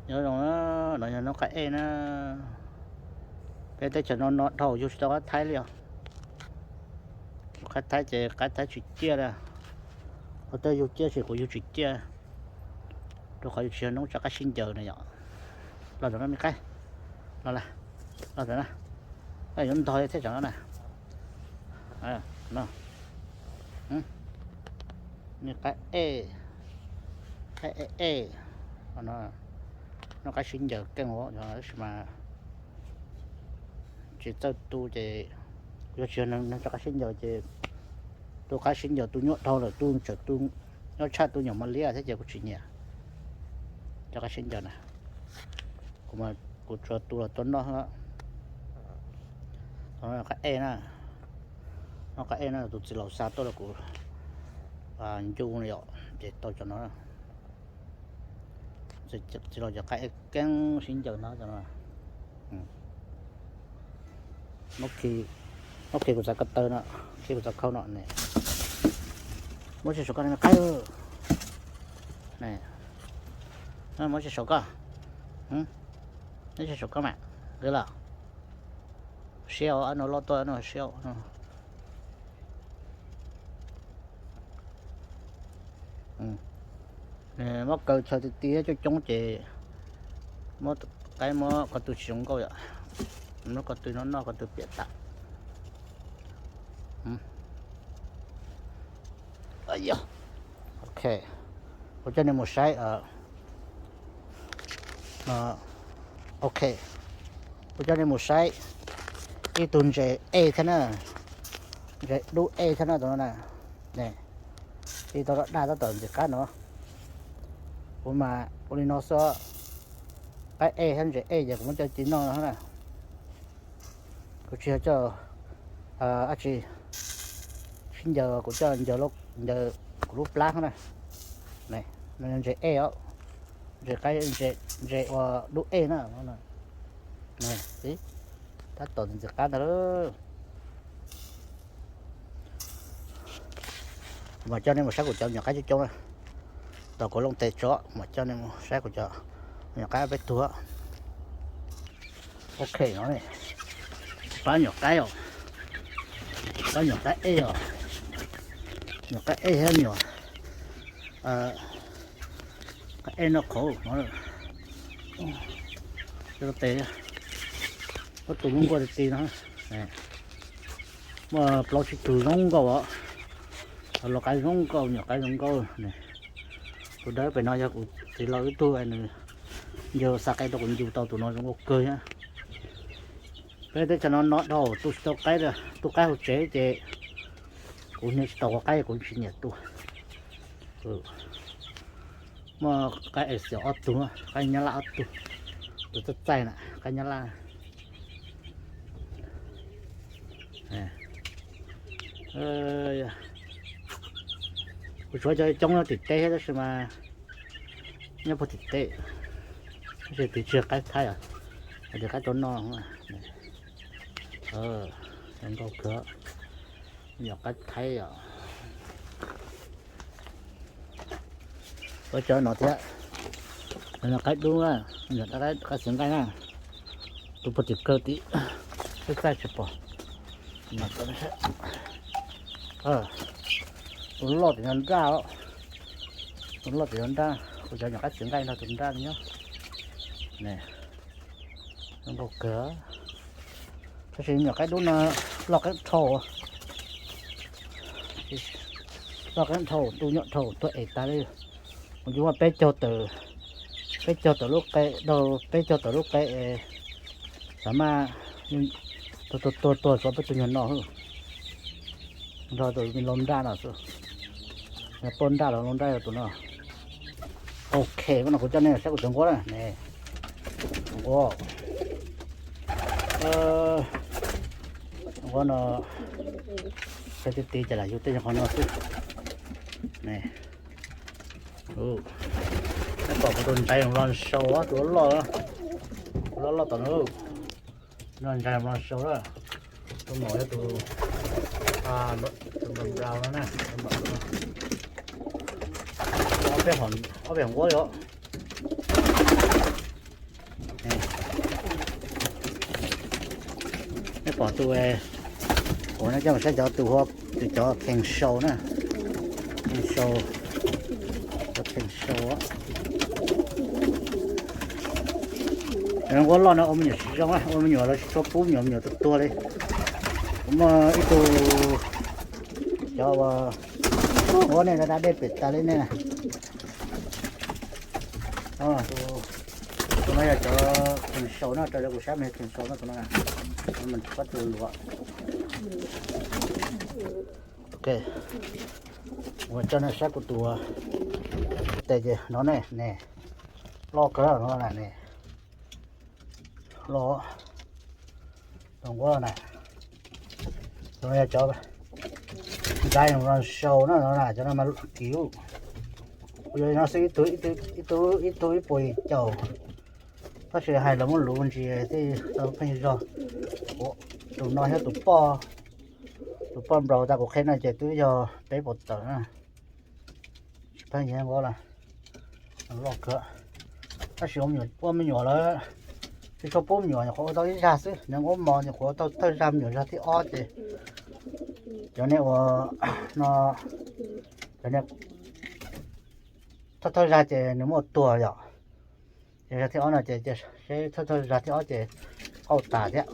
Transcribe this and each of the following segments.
Nyob zoo, no yog noob qaib ej na. Peb teb chaws no no dhau yug tsis tau qaib thaib li os. Qaib thaib ces qaib thaib tsis ciaj li. Ua tej yug ciaj ces kuv yug tsis ciaj, rau qhov yus tsis yog noob tsa qaib sib ncaws na yom. Los ntawm no me qaib, los, los ntawm na, yuav ntog thiab tsam no na. Me qaib ej, qaib ej ej, noob qaib sib ncaws keej os, tab sis mas tsis txawj tu ces kuv yog tsis yog neeg tsa qaib sib ncaws ces tu qaib sib ncaws tu nyuaj dhau lawm, tu tseem tu nyob tshaj tu nyuam mos liab thiab ces kuv tsis nyiam tsa qaib sib ncaws na. Kuv, kuv tsuas tu los tua noj xwb. Qaib ej na, noob qaib ej na, tus txiv laus xa tuaj rau kuv ncu no yom, ces tau cov no. Txiv laus cov qaib ej keej sib ncaws no cov no. Muab khi, muab khi kuv txav ko taw no, khi kuv txav khau no ne. Muab tsis saum koj ne me qaib. Muab tsis saum koj. Muab tsis saum koj mas, qw los. Siab no loj tuaj no siab. Muab kaw chaw ti ti coob coob ces muab qaib muab ko tw tsis zoo nkauj yom. Muab ko tw no noj ko tw piam tas. Ok, kuv coj nej mus saib. Ok, kuv coj nej mus saib ib tug ntses ej thiab na, ntses dub ej thiab na tus no na. Ib tug daj daj tab tom ntxim qab no. Kuv mas ua li no xwb, qaib ej thiab ntses ej ces kuv muab coj ci noj no na. Kuv tsis yog coj dab tsi sib ncaws, kuv coj ncaws, ncaws kuv lub plab na. Ntses ej os, ntses qaib, ntses uas dub ej na. Tab tom ntxim qab ntag. Mas coj nej mus saib kuv cov nyuam qaib coob coob na. Tau kuv looj tes tso mas coj nej mus saib kuv cov nyuam qaib peb tug. Ok no, pab nyuam qaib os, pab nyuam qaib ej os, nyuam qaib ej thiab nyuam qaib ej noj qhauv no. Tes, ob tug lub nkuaj ti ti no, muaj plaub tsib tug zoo nkauj os, los qaib zoo nkauj, nyuam qaib zoo nkauj. Tus dawb pem no yog kuv txiv laus ib tug, nws ncaws xa qaib rau kuv ncu tau, tus no zoo nkauj kawg thiab. Peb teb chaws no no dhau tu tsis tau qaib, tu qaib hauv tsev ces kuv hnia tsis tau qhov qaib kuv tsis nyiam tu. Muaj qaib Asia ob tug, qaib Nyab Laj ob tug, tus txaij txaij na, qaib Nyab Laj. Kuv tshuav cov coob nyob tim teb thiab tab sis mas nyob puag tim teb, tab sis twb tsis yog qaib thaib os, hais tias qaib rau noj. Zoo nkauj kawg, yog qaib thaib os. Ua cov no thiab, qaib dub, qaib txiv nqaij na, tus puag tim kawg tim, txaij txaij tsis pom. Tus loj tim no nraj, tus loj tim no nraj, kuv cov nyuam qaib txiv nqaij no tus nraj nyob. Zoo nkauj kawg. Tab sis nyuam qaib dub no loj qeeb dhau, loj qeeb dhau, tu nyuaj dhau, tuag es tas li. Kuv yuav muaj peb caug tawm, peb caug tawm lub qe, dhau peb caug tawm lub qe, xav mas tuag tuag tuag tuag tsuav peb tug nyuag no xwb. Nrog tus me laus nraj no xwb, poj nraj los laus nraj yog tus no. Ok, no kuv coj nej saib kuv cov nquab na ne. Nquab, nquab no, saib ti ti ces lam yug tej qhov no xwb ne. Tab tom kuv tus ntxhais los sau tus loj, tus loj loj tom no, tus ntxhais los sau, tus maum yog tus, tus npam npam no na, ob peb nquab yom. Pom tus, kuv no coj mus saib cov tus hu, tus cov khees sau na, khees sau, cov khees sau. Nquab loj no ua me nyuam tsis zoo, ua me nyuam los tsis tshua pub me nyuam, me nyuam tuag tuag li. Kuv muaj ib tug, cov uas nquab nej da dej pem tas li nej na. Tus no yog cov khees sau no, raws li kuv saib mas yog khees sau no, tus no mas tsis paub tus luav. Ok, ua coj nej saib kuv tus tes ces no ne, ne, loj kawg no na ne, loj, tus nquab na, tus no yog cov diamond sau no, no na, cov no mas kim, kuv yuav no xwb ib tug, ib tug ib puas yim caum, tab sis hais los muab luv ntsis thiaj tau pheej zog. Tus no thiab tus poj, tus poj nplaum tas kuv qhia no ces twb yog peb puas tawm na. Tsis pheej nyiam nquab lawm, loj kawg. Tab sis ua me nyuam lawm, tsis tshua pub me nyuam, nyuam qhuav ua tau ib zag xwb, nws ua mos nyuam qhuav ua tau thawj zag, me nyuam zag thib ob ces cov nej ua no, cov nej thawj thawj zag ces nws muaj tuag yom. Ces zag thib ob no ces seb thawj thawj zag thib ob ces qauj tas thiab.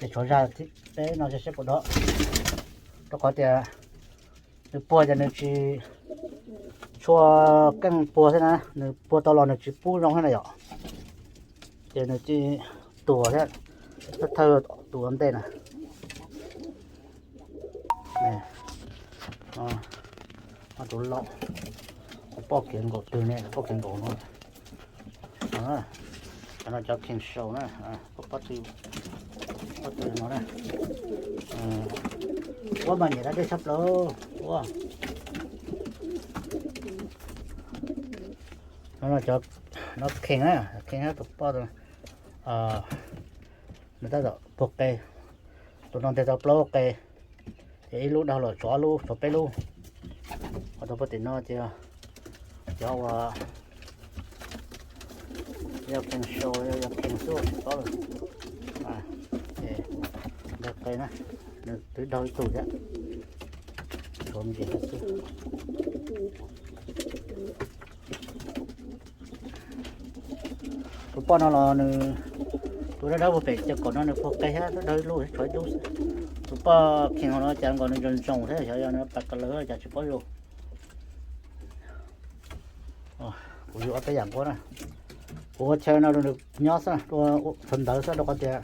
Ces tshuav zag thib peb no seb puas dog. Rau qhov tias nws puag ces nws tsis tshua keej puag thiab na, nws puag tau los nws tsis pub zoo thiab na yom. Ces nws tsis tuag thiab, thawj thawj tus ua ntej na. Tus laus, kuv poj kev nkaum twg ne, poj kev nkaum no. Cov no cov khees sau na, poj, poj twg no na. Ua mas nyiam da dej tshaj plaws ua. No cov, no khees na, khees tus poj, nws tab tom puag qe, tus no nteg tau plaub qe, ces ib lub dhau los tshuav ob lub, tshuav peb lub. Qhov tau puag tim no ces cov uas yog khees sau, yog khees xwb tsis paub lawm. Nteg qe na, nws twb dhau ib tug thiab, tshuav me ntsis thiab xwb. Tus poj no los nws, tus dawb dawb puag pem ces kaum no nws puag qe thiab, dawb dawb ib lub, tshuav ib lub xwb. Tus poj khees no cas nkaus nws ntsoos ntsoos thiab, xyov yog nws pas kas lawv cas tsis paub zoo. Kuv yuav ob peb yam nquab na, kuv ua chaw no rau nws nyob xwb, ua chaw ntawv xwb rau qhov tias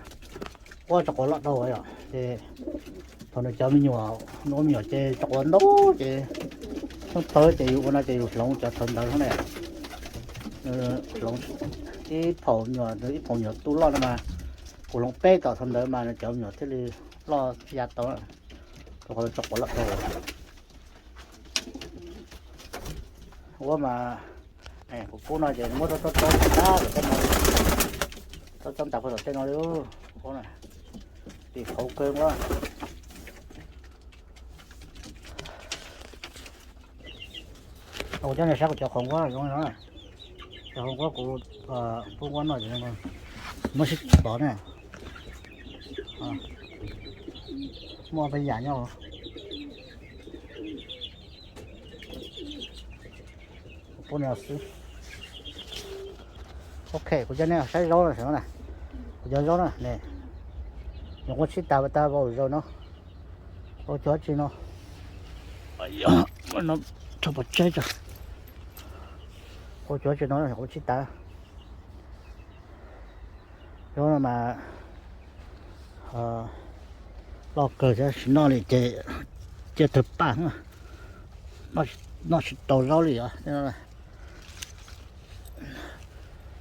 nquab tso quav loj dhau yom, ces thaum nws cov me nyuam, nws ua me nyuam ces tso quav ntau ces, thaum tawv ces yus ua no ces yus hloov cov chaw ntawv no na. Hloov ib phaum nyuam, ib phaum nyuam tu loj no mas, kuv hloov peb tom chaw ntawv mas nws cov me nyuam thiaj li loj ya tau, rau qhov tso quav loj dhau. Ua mas, kuv pub no ces muab tsob tsob ntawd, tsob tsob ntawd puag tom tej no li, kuv pub no, tim qhauv kawg nquab. Kuv coj nej saib kuv cov qhauv nquab zoo no, cov qhauv nquab kuv pub nquab no, muab sib pov na, muaj peb yam nyob. Kuv pub no xwb. Ok, kuv coj nej saib zaub no, kuv cov zaub na ne, nyuam qhuav sib tas tas vau zaus no, qhuav cov tsis no, no rau pov tseg tso, qhuav cov tsis no nyuam qhuav sib tas. Zaub no mas loj kawg thiab, tsis noj li ces cia tawg paj, noj tsis tau zaub li os.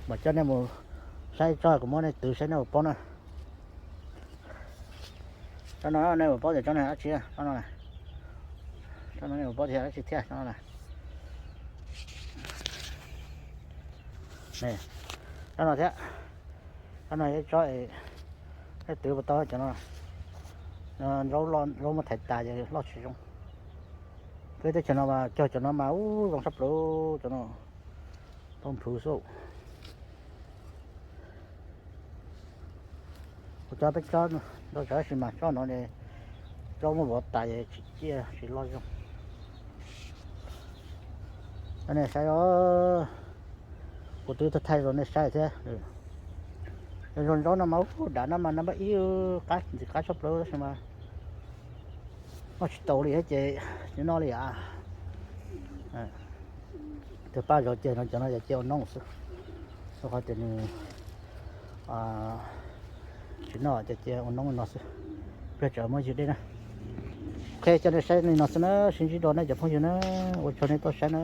Mam coj nej mus saib tsob, kuv muab nej twv saib nej puas paub na. Tsob no nej puas paub tias tsob no dab tsi, tsob no, tsob no nej puas paub tias dab tsi thiab, tsob no na. Tsob no thiab, tsob no ib tsob, nej twv puas tau cov no. Zaub, zaub muab thaiv tas ces loj tsis zoo. Peb teb chaws no mas cog cov no mas ub zoo sab plaws, cov no tau nphwv xwb. Kuv cov peb tsob ntau tsawv tab sis mas tsob no ne, tsob muaj vov tas tsis ciaj tsis loj zoo. Nej saib os, kuv twb thaij rau nej saib thiab. Yog zoo zaub no mas ub, dav no mas no mas ib qab ntxim qab tshaj plaws tab sis mas noj tsis tau li thiab ces tsis noj li as. Tus paj zov ceg no cov no yog ceg ua noob xwb, rau qhov tias nws tsis noj ces ceg ua noob no xwb. Peb tseem muab ywg dej na. Ok, coj nej saib li no xwb na, sib ntsib dua nej cov phooj ywg na, ua tsaug nej tuaj saib na.